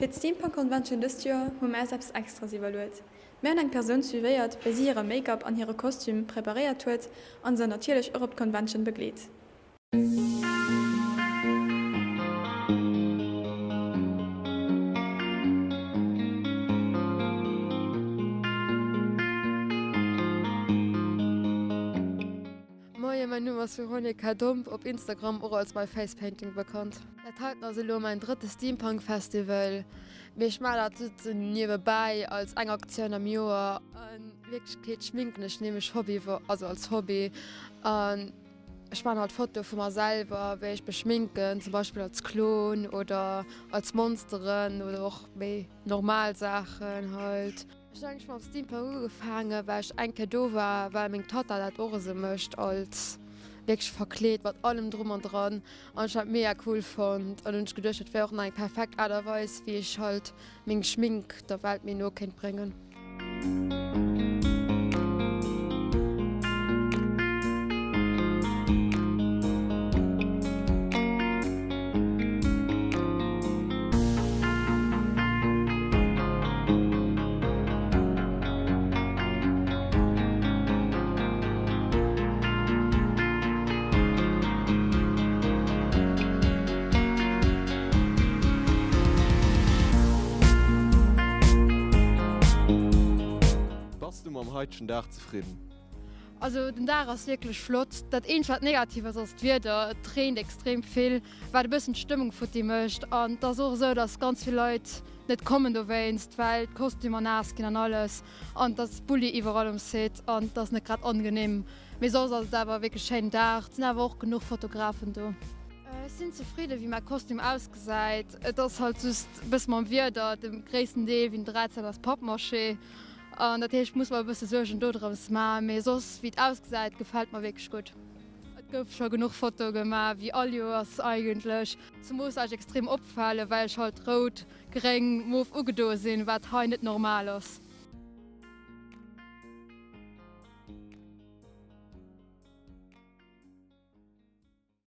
Fir d'Steampunk Convention dëst Joer hu mer eis eppes Extras iwwerluet. Mir hunn eng Persoun suivéiert, wéi si hire Make-up an hire Kostüm preparéiert huet an se natierlech och op d'Convention begleet. Moien, mäin Numm ass Veronika Domp, op Instagram och als myfacepainting bekannt. Dat heiten ass elo mäin drëtte Steampunk Festival, mee ech maachen dat sou niewebäi als eng Aktioun am Joer. An Wierklechkeet schminken ech nämlech Hobby, also als Hobby an ech maachen halt Fotoe vu mer selwer wéi ech mech schminken, zum Beispill als Klon oder als Monsteren oder och méi normal Saachen halt. Ech hunn eigentlech mam Steampunk ugefaangen, well ech eng Kéier do war, well meng Tatta dat och esou mécht, als wierklech verkleet mat allem drum an dran an ech hat mega cool fonnt an hunn ech geduecht, dat wär och nach eng perfekt Aart a Weis wéi ech halt meng Schmink der Welt méi no kéint bréngen. Bass du mam haitegen Dag zefridden? Also den Dag ass wierklech flott. Dat eenzegt wat negativ ass, ass d'Wieder. Et reent extrem vill, wat e bëssen d'Stëmmung futti mécht. An et ass och esou, dass ganz vill Leit net kommen dowéinst, well d'Kostümer naass ginn an alles. An et ass Bulli iwwerall um Site an et ass net grad angenehm. Mee soss ass et awer wierklech schéinen Dag. Et sinn awer och genuch Fotografen do. Ech sinn zefridde wéi mäi Kostüm ausgesäit. Et ass halt just e bësse mam Wieder, de gréissten Deel wéi den 13 ass Pappmaché. An dat heescht, muss mer e bësse Suergen dodrëms maachen. Mee soss, wéi et ausgesäit, gefält mer wierklech gutt. Et gouf scho genuch Fotoe gemaach, wéi all Joers eigentlech. Zemoos well ech extrem opfalen, well ech halt rout, gréng, mof ugedoe sinn, wat hei net normal ass.